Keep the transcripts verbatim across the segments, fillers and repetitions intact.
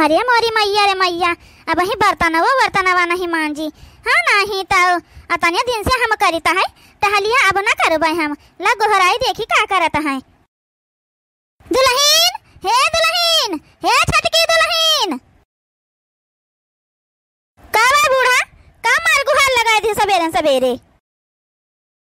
अरे मोरी मइया रे मइया, अबहीं बर्तनवा वर्तनवा नहीं मांजी। हाँ, नाहीं तउ अतने दिन से हम करित है टहलिया, अब न करबै हम। ला गोहराई देखी का करत है। दुलहिन, हे दुलहिन, हे छोटकी दुलहिन। का बा बूढ़ा, का मार गुहार लगाइ दिहु सबेरे सबेरे?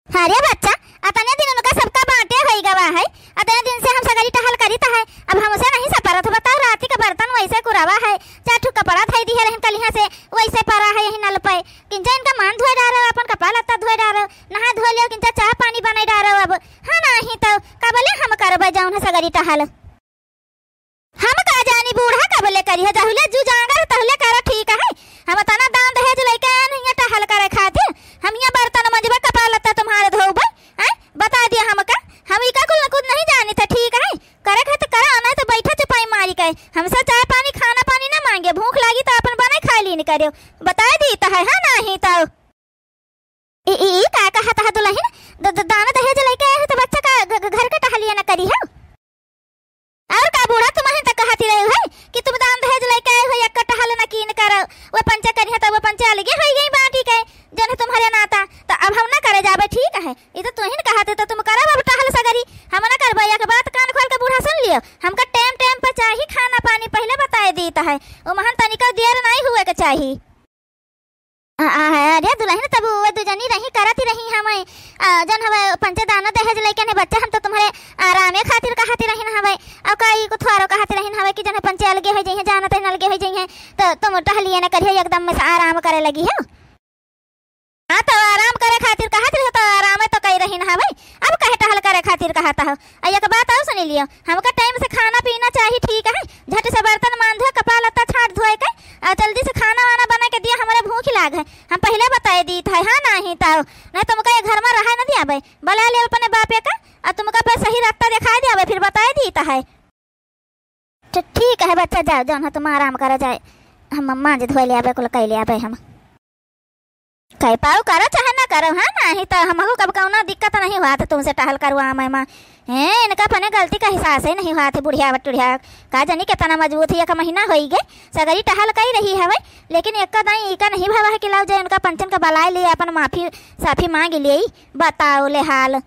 अरे बच्चा, अतने दिन उनका सबका बाँटे होइ गवा है, अतने दिन से हम सगरी टहल करित है, अब हमसे नहीं सपरत। बताओ, राती का बर्तन वैसे कुरावा है, चार ठो कपड़ा धइ दिहे रहिन कलिहाँ से, वैसे परा है यही नल पे। किंचा इनका मान धोए डारो, अपन कपड़ा लत्ता धोए डारो, नहा धोए लियो, किंचा चाह पानी बनाए डारो अब। हाँ, नाहीं तउ कबले हम करबै जौन है सगरी टहल। हम का जानी बूढ़ा कबले करिहे, जहुले जू जाँगर तहुले करा, ठीक है। हम अतना दान दहेज लइके आएन हियाँ टहल करे खातिर, हम हियाँ बर्तन मंजबै, कपड़ा लत्ता तुम्हारे धोबै, हैं? बताइ दिया हमका, हम इका कुल कुछ नहीं जानित है, ठीक है। करे खातिर करा, नहीं तो बैठा चुपाई मारी के, हमसे चाय पानी खाना पानी न माँगे, भूख लागी तो अपन बनाइ खाइ लीन करेउ, बताइ दीत है, हाँ, नाहीं तउ। ई, ई, ई का कहत ह दुलहिन? द-, द-, दान दहेज लइके आए हो त बच्चा का घ-, घ-, घर के टहलिया न करिहो? और का बूढ़ा, तुमहिन त कहती रही है कि तुम दान दहेज लइके आए हो, एक्का टहल न कीन करो, वो पंचे करिहे त वो पंचे अलगे होइ गई बाँटी के, जौन है तुम्हारे नाता, त अब हम न करे जाबै, ठीक है। ई त तुहिन कहत हो त तुम करब अब टहल सगरी, हम न करबै। एक बात कान खोल के बूढ़ा सुन लियो, हमका टेम टेम पे चाही खाना पानी, पहिले बताइ दीत है, ओमहन तनिको देर नाहीं हुए के चाही। आ, आ, अरे दुलहिन, तब वो दू जनी रही, करत ही रही हमै, आ, जौन हवै पंचे दान दहेज लइके ने बच्चा, हम तो तुम्हारे आरामे खातिर कहत ही रहिन हवै, अब का ई कुथवारो कहत ही रहिन हवै कि जौन है पंचे अलगे होइ जइहें, जानत है अलगे होइ जइहें, त तुम टहलिए न करिहो, एकदम में से आराम करे लगिहो। हाँ, त आराम करे खातिर कहत रहिहो, त आरामे त कइ रहिन हवै, अब काहे टहल करे खातिर कहत हो? आ एक बात और सुनि लियो, हमका टाइम से खाना पीना चाही, ठीक है? झट से बर्तन मांजो, कपड़ा लत्ता छाट धोए के, आ जल्दी से खाना वाना बनाइ के दिया, हमरे भूख लाग है। हम पहिले बताइ दीत है, हाँ, नाहीं तउ, नाहीं तुमका ये घर में रहै न दियाबै। बुलाइ लियो अपने बापे का, आ तुमका पर सही रस्ता देखाइ दियाबै, फिर बताइ दीत है। तो ठीक है बच्चा, जाओ, जौन है तुम आराम करो, जाए हम मांज धोए लियाबै, कुल कइ लियाबै हम। कइ पाओ करो चाहे न करो, हाँ, नाहीं त हमहू कब कउनो दिक्कत नहीं हुआ था तुमसे टहल करवावै मा। हैं, इनका अपने गलती का एहसास ही नहीं हुआ था, बुढ़िया बटुढ़िया। का जानी केतना मजबूत ही, एक महीना होइ गए, सगरी टहल कइ रही हवै, लेकिन एक्का दाईं इका नहीं भवा है कि लाओ जे उनका पंचन का बुलाइ लिया, अपन माफी साफी मांग लिया। बताओ ले हाल।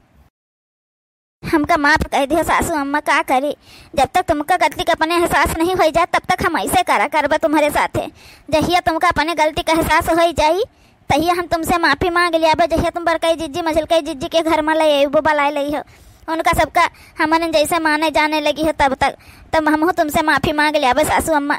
हमका माफ कइ दिहो सासू अम्मा, का करी, जब तक तुमका गलती का अपने एहसास नहीं होइ जाए, तब तक हम ऐसे करा करबा तुम्हरे साथे। जहिया तुमका अपने गलती का एहसास होइ जाई, तहिया हम तुमसे माफी मांग लियाबे। जहिया तुम बड़कई जिज्जी, मझलकई जिज्जी के घर में ले अइबो, बुलाइ लइहो, उनका सबका हमने जैसे माने जाने लगिहो तब तक, तब हमहू तुमसे माफी मांग लियाबे सासू अम्मा।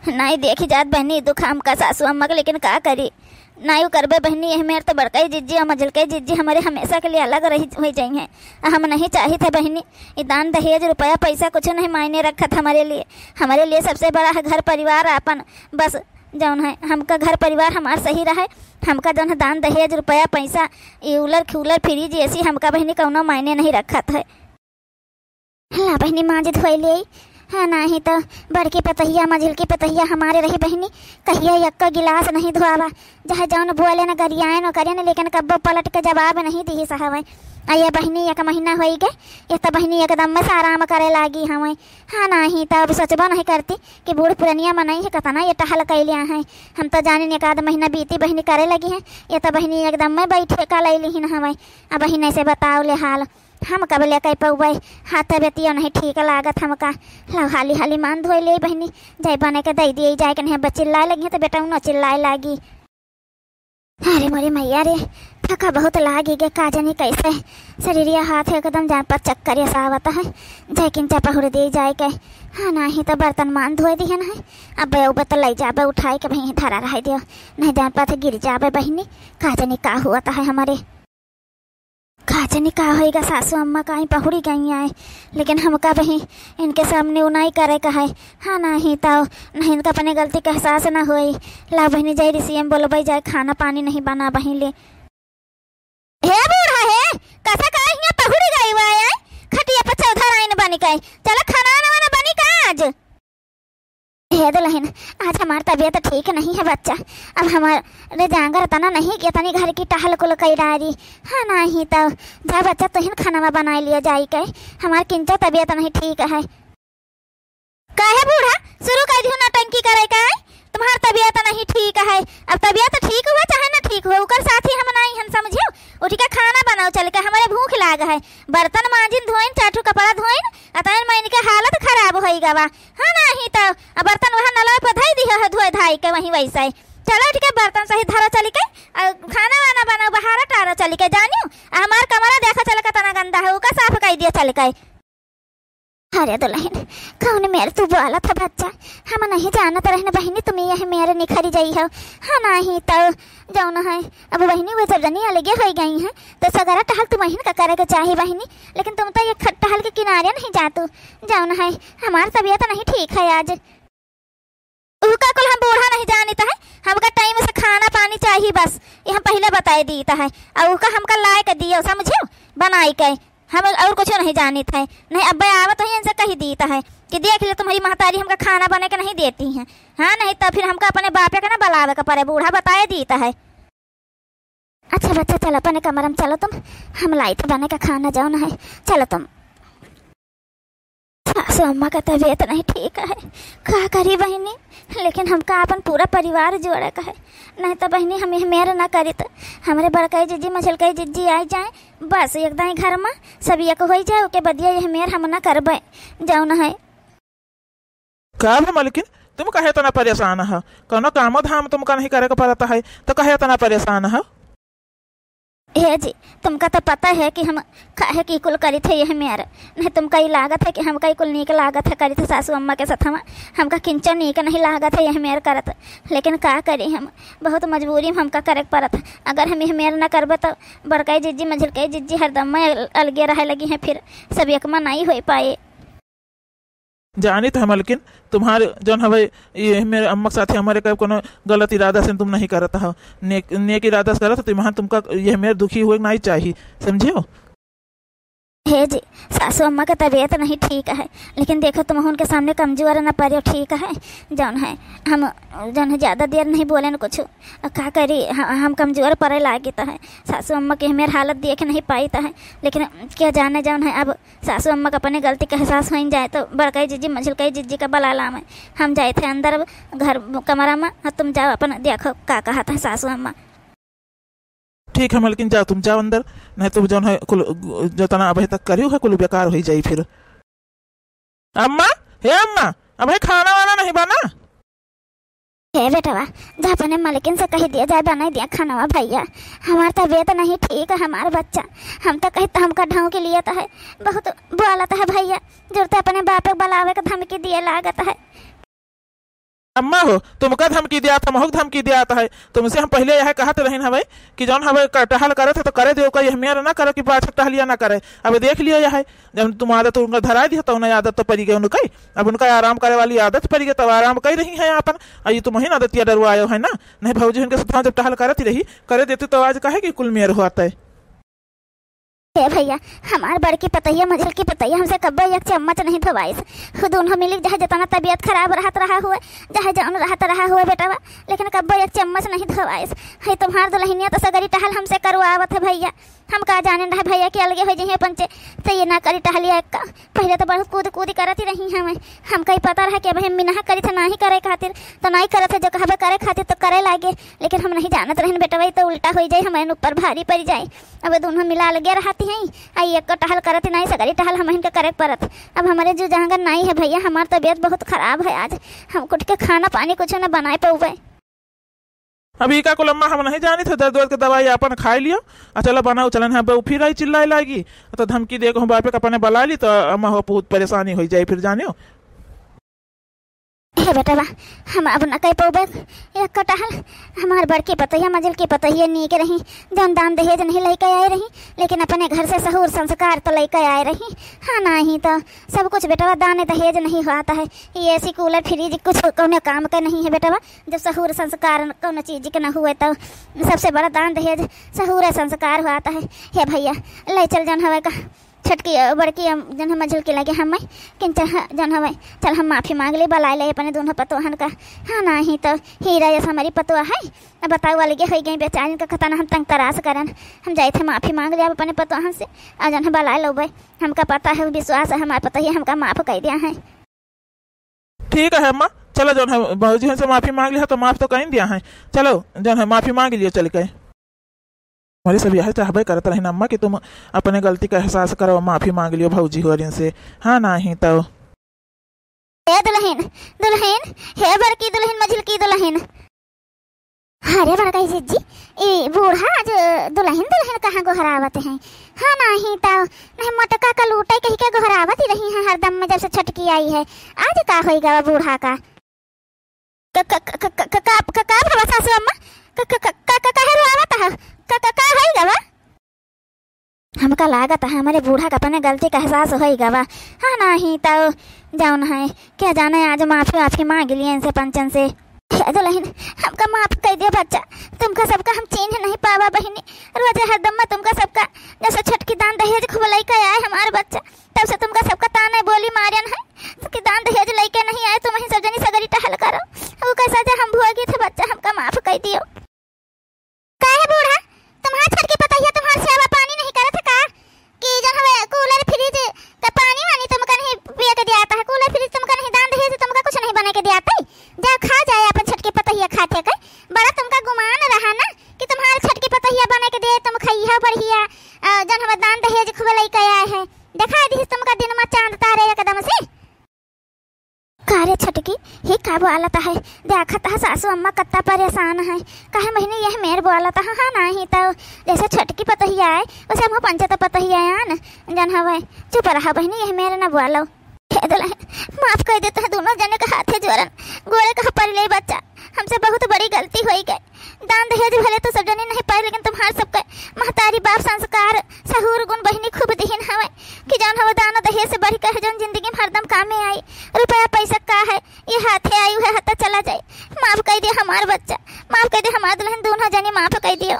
नाहीं देखी जात बहिनी दुख हमका सासू अम्मा के, लेकिन का करी, नाहीं उ करबे बहिनी, एह मेर तो बड़कई जिज्जी और मझलकई जिज्जी हमरे हमेशा के लिए अलग रही होइ जइहें। आ हम नहीं चाहित है बहिनी, ई दान दहेज रुपया पैसा कुछ नहीं मायने रखत हमरे लिए। हमरे लिए सबसे बड़ा है घर परिवार आपन, बस जौन है हमका घर परिवार हमार सही रहे, हमका जौन है दान दहेज रुपया पैसा, ई कूलर खूलर फ्रिज एसी हमका बहिनी कौनो मायने नहीं रखत है। ला बहिनी, मांज धोइ लेई। हाँ, नाहीं त बड़की पतहिया, मझिलकी पतहिया हमारे रही बहिनी, कहिया एक्को गिलास नहीं धोआवा। चाहे जौन बोले न, गरियाए न, करे न, लेकिन कब्बो पलट के जवाब नहीं दिहिस हवै। आ ये बहिनी, एक महीना होइ गए, ये त बहिनी एकदम में से आराम करे लागी हवै। हाँ, नाहीं त अब सोचबो नहीं करती कि बूढ़ पुरनिया मनई है, कतना ये टहल कइ लिया है। हम त जानिन एक आध महीना बीती बहिनी करे लगी है, ये त बहिनी एकदम में बैठे का लइ लिहिन हवै। आ बहिनी से बताओ ले हाल। हम कब ले कइ पउबै, हाथ तबियतियो नहीं ठीक लागत हमका। लाओ हाली हाली मांज धोइ लेई बहिनी, जाए बने के दइ दिए, जाए के नहीं बच्ची चिल्लाए लगी है तो बेटउनो चिल्लाए लागी। अरे मोरी मइया रे, थका बहुत लागी गे, का जानी कैसे शरीरिया हाथ एकदम जान पर चक्कर जैसा आवत है। जाए किंचा पहुड़ दिए जाए के। हाँ, नाहीं तो बर्तन मांज धोइ दिहन है, अब उबे तो लइ जाबे उठाए के, वहीं धरा रह दियो, नहीं जान पर गिर जाबे बहिनी। का जानी का हुआ है हमरे। का जानी का होइगा सासू अम्मा, काहीं पहुड़ी गई आए, लेकिन हमका बहिनी इनके सामने उ नाहीं करे का है। हाँ, नाहीं तो नहीं इनका अपने गलती का एहसास ना होई। ला बहिनी, जाई रिसियम बोलबई, जाए खाना पानी नहीं बना बहिनी ले। हे बूढ़ा हे, कसा का हियाँ पहुड़ी गई हुआ है, खटिया पर चौधर आइन बनी के। चला खाना वाना बनी का आज? हे दुलहिन, आज हमार तबियत ठीक नहीं है बच्चा। अब हमारे जांगर तना नहीं कि तनी घर की टहल कुल कई डारी। हाँ, नाहीं तो जा बच्चा, तुहिन खाना बनाए लियो जाई के। हमार किंचो तबियत नहीं ठीक है। काहे बूढ़ा, बर्तन मांजिन धोइन, चार ठो कपड़ा धोइन, अतने में इनके हालत खराब होई गवा। हाँ, नाही तो, अब बर्तन वहाँ नलवा पे धई दिहो है, धोए धाई के वहीं वैसे ही। चलो, उठ के बर्तन सही धरो चली के, और खाना वाना बनाओ, बाहर टारो चली के, जानियो। आ हमार कमरा देखो चल के तना गंदा है, उका साफ कर दियो चल के। अरे दुलहिन, कौन मेर तू बोलत ह बच्चा? हम नहीं जानत रहन बहिनी, तुम यह मेर निखरी जाई हो। हाँ, नाही तो जौन है, अब बहिनी वो सब जनी अलगे होई गई हैं, तो सगरा टहल तुमहिन का करे के चाही बहिनी, लेकिन तुम तो एक खट टहल के किनारे नहीं जातू। जौन है, हमार तबीयत नहीं ठीक है आज। उका कुल हम बूढ़ा नहीं जानित है, हमका टाइम से खाना पानी चाही बस, ये हम पहिले बताए दीत है। और उका हमका लाए के दियो, समझियो, बनाई के। हम और कुछ नहीं जानित है, नहीं अब्बे आवत है इनसे कही दीत है कि देख ले तुम्हारी महतारी हमका खाना बने के नहीं देती है। हाँ, नहीं तो फिर हमका अपने बापे के ना बुलावे के पड़े, बूढ़ा बताए दीत है। अच्छा बच्चा, चलो अपने कमरा में चलो तुम, हम लाइत बने का खाना जौन है, चलो तुम। सासू अम्मा का तबीयत नहीं ठीक है, का करी बहिनी, लेकिन हमका अपन पूरा परिवार जोड़े का है, नहीं तो बहिनी हम यह मेर ना करित। हमरे बड़काई जिज्जी, मझलकाई जिज्जी आई जाए, बस एक दाई घर में सब एक होई जाए, ओके बदिया यह मेर हम ना करबे, जौन है। का भा मलकिन, तुम काहे इतना परेशान हो? कौनो कामो धाम तुमका नहीं करे के पड़ता है, तो काहे इतना परेशान हो? हे जी, तुमका तो पता है कि हम काहे की कुल करित है यह मेर। नहीं तुमका ई लागत है कि हमका ई कुल नीक लागत है करित है सासू अम्मा के साथ हम, हमका किंचो नीक नहीं लागत है यह मेर करत। लेकिन का करी हम, बहुत मजबूरी में हमका करे के पड़त है। अगर हम यह मेर ना करबे तो बड़काई जिज्जी, मझलकाई जिज्जी हरदम में अल-, अलगे रहे लगी हैं, फिर सब एक में नहीं हो पाए। जानित है मलकिन, तुम्हारे जौन हवे, ये मेर अम्मा के साथ हमारे कब कोनो गलत इरादा से तुम नहीं करत हो, नेक, नेक इरादा से करत हो, तुम, तुमका ये मेर दुखी हुए नहीं चाहिए, समझियो? हे जी, सासू अम्मा के तबीयत नहीं ठीक है, लेकिन देखो तुम उनके सामने कमजोर न पड़ो, ठीक है? जौन है, हम जौन है ज्यादा देर नहीं बोले न कुछ, का करी, ह-, हम कमजोर पड़े लागित है। सासू अम्मा के हमें हालत देख नहीं पाइत है, लेकिन क्या जाने जौन है अब सासू अम्मा का अपने गलती का एहसास होइन जाए तो बड़काई जिज्जी, मझलकाई जिज्जी का बला लावे। हम जाइत है अंदर घर कमरा में, और तुम जाओ अपन देखो का कहत है सासू अम्मा। ठीक है मलकिन, जाओ तुम, जाओ अंदर, नहीं तो जौन है कुल जतना अबे तक करियो है कुल बेकार हो जाई फिर। अम्मा, हे अम्मा, अबे खाना वाना नहीं बना? हे बेटवा, जा अपने मलकिन से कही दिया जाए, बनाई दिया खानवा भैया। हमार तबीयत नहीं ठीक है, हमार बच्चा। हम तो कही तो हमका ढौंकी लियत है, बहुत बोलत है भैया। जरूरत अपने बाप के बुलावे के धमकी दिए लागत है। अम्मा हो, तुमका धमकी दियात है, महूक धमकी दियात है। तुमसे हम पहिले यह कहत रहिन हवे कि जौन हवे क-, टहल करत है तो करे दियो, का यह मेर ना करे कि पाछे टहलिया ना करे। अब देख लियो यह, जब तुम आदत उनका धराई दिया तो उन्हें आदत तो पड़ी गई उनका। अब उनका आराम करे वाली आदत पड़ी गई, तब आराम कर रही है आपन। और ये तुम ही ना आदतिया डरवायो है ना, नहीं भौजी उनके साथ जब टहल करत ही रही, करे देती तो आज काहे कि कुल मेर होत है। हे भैया, हमार बड़की पतैया, मझलकी पतैया हमसे कब्बो एक चम्मच नहीं धोवाइस। खुद उन्हों मिली, चाहे जितना तबीयत खराब रहत रहा हुए, चाहे जौन रहत रहा हुए बेटवा, लेकिन कब्बो एक चम्मच नहीं धोवाइस। है तुम्हार दुल्हनिया तो सगरी टहल हमसे करवावत है भैया। हम का जाने रहे भैया कि अलगे हो जइहे अपन से, तो ये ना करी टहलिया एक का। पहिले तो बहुत कूद कूद करत ही रही हमें। हमका ही पता रहा कि अब हम मिनहा करी थे नाही करे खातिर, तो नाही करत है, जो कहबे करे खातिर तो करे लागे। लेकिन हम नहीं जानत रहन बेटवा, ई तो उल्टा हो जाए, हमारे ऊपर भारी पड़ जाए। अब दोनों मिला अलगे रहती हैं, आ ये एक टहल करत ही नाही, सगरी टहल हम इनका करे पड़त। अब हमारे जो जहाँ नाही है भैया, हमार तबीयत बहुत खराब है आज, हम कुछ के खाना पानी कुछ न बनाए पउबे। अभी का कुल अम्मा हम नहीं जानी थे, दर्द वर्द के दवाई आपन खाए लियो। आ चलो बनाओ, चलन है, अब फिर आई चिल्लाए लागी, तो धमकी दे के हम बापे के अपने बुला ली, तो अम्मा हो बहुत परेशानी हो जाए फिर जानियो। हे बेटवा, हम अब न कह पउबे एक कटहल। हमार बड़की पतोहिया, मझिलकी पतोहिया नीक रही, जौन दान दहेज नहीं लेके आए रही, लेकिन अपने घर से सहूर संस्कार तो लेके आए रही। हाँ, नाही तो सब कुछ बेटवा दान दहेज नहीं होत है। ये AC, cooler, fridge कुछ कौनो काम का नहीं है बेटवा। जब सहूर संस्कार कौनो चीज के न हुए, तो सबसे बड़ा दान दहेज सहूर संस्कार होत है। हे भैया, ले चल जौन हवे का छोटकी, अ, बड़की, अम, जौन है मझिलकी लगे हमें, किंचन ह-, जौन हवे, चल हम माफी मांग ले, बुलाए ले अपने दोनों पतोहन का। हाँ, नाही तो हीरा जैसा हमारी पतोह है। अब बताओ, अलगे हो गई बेचारी, इनका खतना हम तंग तराश करन। हम जाए थे माफी मांग ले अब अपने पतोहन से, और जौन है बुलाए लोबे। हमका पता है, विश्वास है हमारे पतोहिया हमका माफ कर दिया है। ठीक है अम्मा, चलो जौन है भौजी से माफी मांग लिया तो माफ तो कर दिया है। चलो जौन है माफी मांग लियो चल के। हमारे सब यह चाहबे करत रहिन अम्मा कि तुम अपने गलती का एहसास करो, माफी मांग लियो भौजी होरिन से, हाँ नाहीं तो। हे दुलहिन, दुलहिन, हे बड़की दुलहिन, मझिलकी दुलहिन। अरे बड़का जिज्जी, ई बूढ़ा आज दुलहिन दुलहिन कहाँ गोहरावत हैं? हाँ नाहीं तो, नाहीं मोटका का लूटे कहि के गोहरावत ही रही हैं हरदम में जब से छोटकी आई है। आज का होई गवा बूढ़ा का? क-, क-, का, का भवा सासू अम्मा? क-, क-, क-, का, का, काहे रोआवत है? का, का, का होई गवा? हमका लागत है हमरे बूढ़ा का अपने गलती का एहसास होई गवा। हाँ नाहीं तो जौन है, क्या जाने आज माफी वाफी मांग लिए इनसे पंचन से। हे दुलहिन, हमका माफ कइ दियो बच्चा, तुमका सबका हम चीन्ह नहीं पावा बहिनी। रोजे हरदम में तुमका सबका, जब से छोटकी दान दहेज खूब लइके आए हमार बच्चा, तब से तुमका सबका ताने बोली मारन है कि दान दहेज लइके नहीं आए, तुमहीं सब जनी सगरी टहल करो। वो कैसा जा हम भोगी थे बच्चा, हमका माफ कइ दियो। काहे बूढ़ा, तुम्हार छोटकी पतोहिया तुम्हार सेवा पानी नहीं करत है का? कि जौन हवे कूलर फ्रिज का पानी वानी तुमका नहीं पिए के दियात है, कूलर फ्रिज तुमका नहीं दान दहेज, तुमका कुछ नहीं बने के दियात है। जा खा जाए अपन छोटकी पतोहिया खाते के। बड़ा तुमका गुमान रहा ना कि तुम्हार छोटकी पतोहिया बने के दे, तुम खइहा बढ़िया, अ, जौन हवे दान दहेज खूब लइके आए है। देखा दिहिस तुमका दिन में चांद तारे एकदम से। का रे छोटकी, ही का बोलत है? देखत है सासू अम्मा कत्ता परेशान है। काहे बहिनी यह मेर बोलत है? हाँ, नाहीं तो जैसे छोटकी पतोहिया है, वैसे हमहू पंचत पतोहिया है न, जौन हवे। चुप रहा बहिनी, यह मेर न बोलो। हे दुलहिन, माफ कइ देत है, दोनों जने के हाथे जोरन, गोड़े कहाँ परि ले बच्चा, हमसे बहुत बड़ी गलती होइ गई। दान दहेज भले तो सब जने नहीं पाए, लेकिन तुम्हार सबके महतारी बाप संस्कार, सहूर गुण बहिनी खूब दिहिन हवे कि जौन हवे दान दहेज से बढ़ के है जौन जिंदगी में हरदम कामे आई। रुपया पैसा का है, ये हाथे आई, उहे हाथे चला जाए। माफ कइ दियो हमार बच्चा, माफ कइ दियो हमार दुलहिन, दोनों जने माफ कइ दियो।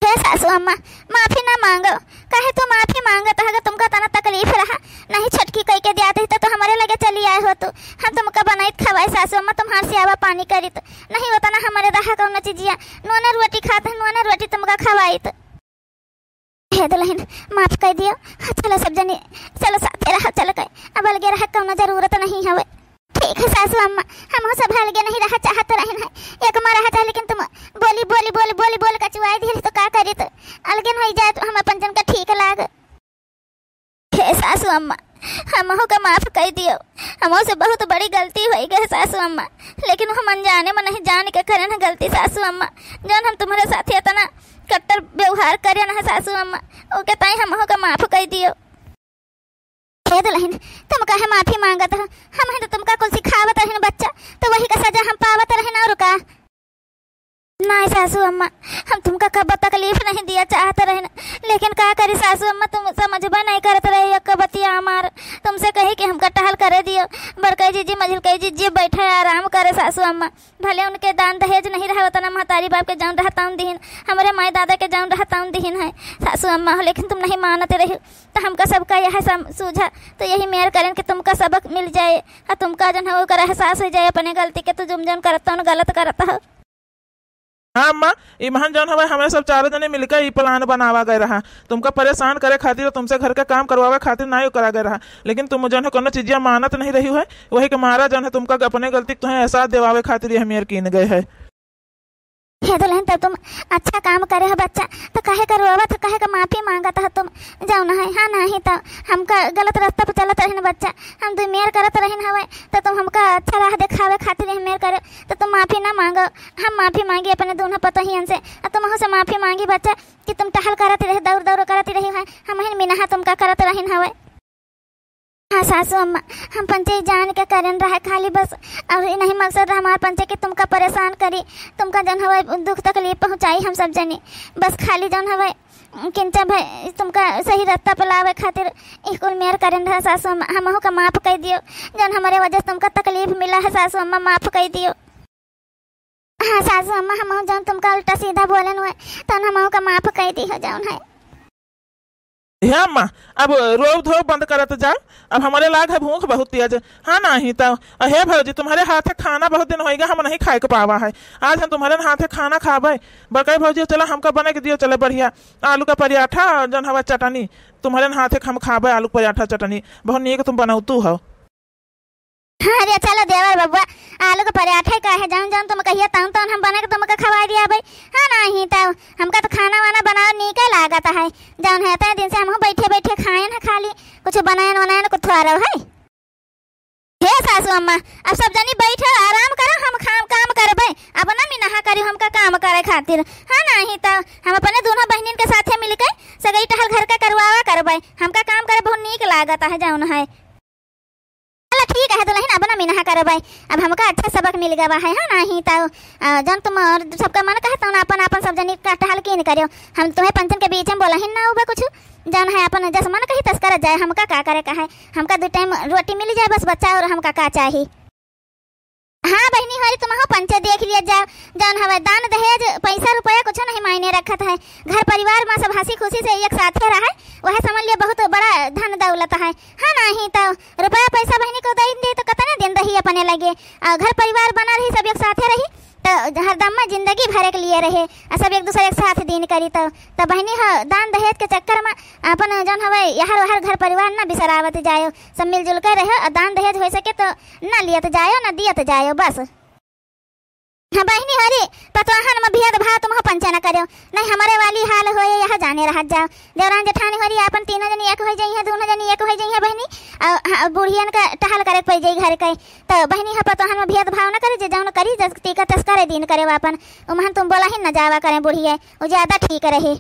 हे सासू अम्मा, माफी ना मांगो, काहे तू माफी मांगत है? अगर तुमका तना तकलीफ रहा, नहीं छोटकी कइ के दियात ही तो, तो हमरे लगे चली आए हो तू, हम तुमका बनाई खवाई सासू अम्मा, तुम्हार सेवा पानी करी तो। नहीं होता ना हमरे रहा कौनो चीजिया, नूने रोटी खात है, नूने रोटी तुमका खवाइत। हे दुलहिन, माफ कइ दियो। हाँ, चलो सब जनी, चलो साथे रहा, चलो कहीं अब अलगे रहा कौनो जरूरत नहीं हवे। ठीक है सासू अम्मा, हमहू सब अलगे नहीं रहा चाहत रहिन है, एक में रहा चाहे, लेकिन तुम बोली, बोली, बोली, बोली, बोल कचुआई दिहली तो का करी, तो अलगे नहीं जाए तो हम अपन जन का ठीक लाग। हे सासू अम्मा, हमहू का माफ कइ दियो, हमहू से बहुत बड़ी गलती होइ गई सासू अम्मा, लेकिन हम अनजाने में नहीं जान के करेन है गलती सासू अम्मा, जौन हम तुम्हरे साथ इतना कट्टर व्यवहार करेन है सासू अम्मा, ओके ताई हमहू का माफ कइ दियो। हे दुलहिन, तुम काहे माफी मांगत हो? हमहिन तो तुमका कुल सिखावत रहिन बच्चा, तो वही का सजा हम पावत रहिन और का? नाहीं सासू अम्मा, हम तुमका कब्बो तकलीफ नहीं दिया चाहत रहिन, लेकिन का करी सासू अम्मा, तुम समझबे नहीं करत रहे एक बतिया हमार। तुमसे कही कि हमका टहल करे दियो, बड़कई जिज्जी, मझिलकई जिज्जी बैठे आराम करे सासू अम्मा। भले उनके दान दहेज नहीं रहे, उतना महतारी बाप के जौन रहा तौन दिहिन, हमरे माई दादा के जौन रहा तौन दिहिन है सासू अम्मा हो, लेकिन तुम नहीं मानत रही, तो हमका सबका यह सम-, सूझा, तो यही मेर करेन कि तुमका सबक मिल जाए, और तुमका जौन है ओकर एहसास हो जाए अपने गलती के, तू जुम जौन करत तौन गलत करत हो। हाँ अम्मा, इमहन जौन हवे, हमरे सब चारों जने मिलकर ई plan बनावा गए रहा, तुमका परेशान करे खातिर, तुमसे घर के काम करवावे खातिर नाहीं करा गए रहा, लेकिन तुम जौन है कोनो चीजिया मानत नहीं रही है, वही के मारा जौन है तुमका अपने गलती के तुहें एहसास दिवावे खातिर यह मेर कीन गए है। हे दुलहिन, तब तुम अच्छा काम करे हो बच्चा, तो काहे का रोवत हो, काहे का माफी मांगत हो तुम, जौन है, हाँ, नाहीं तो हमका गलत रास्ता पर चलत रहिन बच्चा, हम दुइ मेर करत रहिन हवे, तो तुम हमका अच्छा राह देखावे खातिर यह मेर करे, तो तुम माफी ना मांगो, हम माफी मांगी अपने दोनों पतोहियन से, और तुमहू से माफी मांगी बच्चा कि तुम टहल करत रहे, दौड़ दौड़ करत रही है, हमहिन मिनहा तुमका करत रहिन हवे। हाँ सासू अम्मा, हम पंचे जान के करेन रहे खाली बस, और इनही मकसद रहा हमार पंचे कि तुमका परेशान करी, तुमका जौन हवे दुख तकलीफ पहुँचाई हम सब जनी, बस खाली जौन हवे किंचा भाई तुमका सही रास्ता पर लावे खातिर ई कुल मेर करेन रहे सासू अम्मा, हमहू का माफ कइ दियो, जौन हमरे वजह से तुमका तकलीफ मिला है सासू अम्मा, माफ कइ दियो। हाँ सासू अम्मा, हमहू जौन तुमका उल्टा सीधा बोलेन हुए, तौन हमहू का माफ कइ दियो जौन है। हे अम्मा, अब रोब धोब बंद करत जाओ, अब हमरे लाग है भूख बहुत तेज। हाँ नाहीं तो, अ, हे भौजी, तुम्हरे हाथे खाना बहुत दिन होइगा, हम नहीं खाए के पावा है, आज हम तुम्हरे हाथे खाना खाबे। बड़कई भौजी, चला हमका बने के दियो, चले बढ़िया आलू का पराठा और जौन हवा चटनी, तुम्हरे हाथे हम खाबे आलू का पराठा चटनी, बहुत नीक तुम बनौतू हो। हाँ रे, चलो देवर बबुआ, आलू के पराठे का है, जौन जौन तुम कहिए तौन तौन हम बना के तुमके खवाइ दियाबै। हाँ, नाहीं तो हमका तो खाना वाना बनावे नीके लागत है। जौन है, इतने दिन से हमहू बैठे बैठे खाएन है खाली, कुछ बनाएन वनाएन कुछ थोड़ा है। हे सासू अम्मा, अब सब जनी बैठो, आराम करो, हम खाम काम करबै। अब ना मिनहा करियो, हमका काम करे खातिर। हाँ, नाहीं तो हम अपने दुनो बहिनिन के साथे मिलके सगई टहल घर का करवावा करबै। हमका काम करे बहुत नीक लागत है जौन है। चला ठीक है दुलहिन, अब ना मिनहा करबै, अब हमका अच्छा सबक मिल गवा है। हाँ, नाहीं तो, अ, जौन तुम और सबका मन कहे तौन आपन आपन सब जनी का टहल कीन करियो। हम तुम्हें पंचन के बीच में बोलहिन ना होबे कुछ, जौन है आपन जस मन कही तस करत जाए, हमका का करे का है, हमका दू टाइम रोटी मिल जाए बस बच्चा, और हमका का चाही। हाँ बहिनी होरी, तुमहू पंचे देख लिया जाओ, जौन हवे दान दहेज पैसा रुपया कुछ नहीं मायने रखत है। घर परिवार में सब हँसी खुशी से एक साथे रहे, वह समझ लिया बहुत बड़ा धन दौलत है। हाँ, नाहीं तो रुपया पैसा बहिनी को दे दे तो कितने दिन रही अपने लगे, और घर परिवार बना रही, सब एक साथे रही, तो हरदम में जिंदगी भरे के लिए रहे, और सब एक दूसरे के साथ दिन करी। तो, तो बहिनी, हाँ, दान दहेज के चक्कर में अपन जौन हवे यहर वहर घर परिवार ना बिसरावत जायो, सब मिलजुल के रहो, और दान दहेज हो सके तो ना लियत जायो, ना दियत जायो, बस। हाँ बहिनी होरी, पतवाहन में भेदभाव तुमहू पंचे न करियो, नहीं हमरे वाली हाल होए, यह जाने रहत जाओ। देवरान जेठानी होरी आपन तीनों जनी एक होइ जइहैं, दुनो जनी एक होइ जइहैं बहिनी, और हाँ, बुढ़ियन का टहल करे पड़ जाई घर के। तो बहिनी, हाँ, पतवाहन में भेदभाव न करे, जे जौन करी, जस तीका तस करे दिन करे आपन, उमहन तुम बोलहिन न जावा करें बुढ़िये, वो ज्यादा ठीक रही।